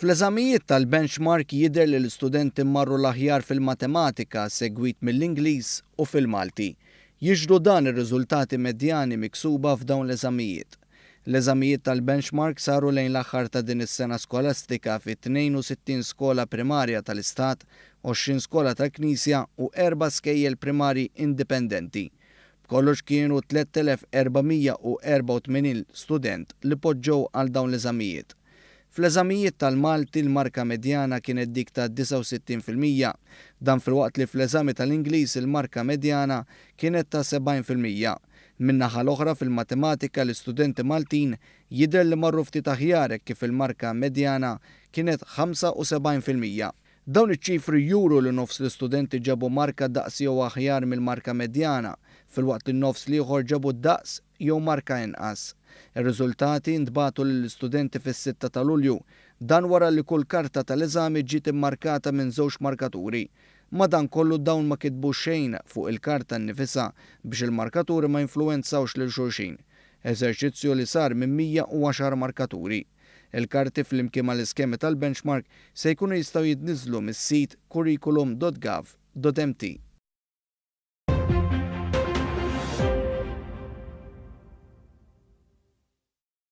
Fl-eżamijiet tal-benchmark jidher li l-istudenti marru l-aħjar fil-Matematika segwit mill-Ingliż u fil-Malti. Jixhdu dan ir-riżultati medjani miksuba f'dawn l-eżamijiet. L-eżamijiet tal-benchmark saru lejn l-aħħar ta' din is-sena skolastika fi 62 skola primarja tal-Istat, 20 skola tal-Knisja u erba' skejjel primarji indipendenti. B'kollox kienu 3,484 student li poġġew għal dawn l-eżamijiet. Fl-eżamijiet tal-Malti l-marka medjana kienet dik ta' 69%, dan filwaqt li fl-eżami tal-Ingliż il-marka medjana kienet ta' 70%. Min-naħa l-oħra fil-Matematika l-istudenti Maltin jidher li marru ftit aħjar hekk kif il-marka medjana kienet 75%. Dawn iċ-ċifri juru li nofs l-istudenti ġabu marka daqs jew aħjar mill-marka medjana, filwaqt li n-nofs l-ieħor ġabu daqs jew marka inqas. Ir-riżultati ntbagħtu lill-istudenti fis-sitta ta' Lulju. Dan wara li kull karta tal-eżami ġiet immarkata minn żewġ markaturi. Madankollu dawn ma kitbu xejn fuq il-karta nnifisha biex il-markaturi ma jinfluwenzawx lil xulxin. Eżerċizzju li sar minn 110 markaturi. Il-karti flimkien mal-iskemi tal-benchmark se jkunu jistgħu jitniżżlu mis-sit curriculum.gov.mt.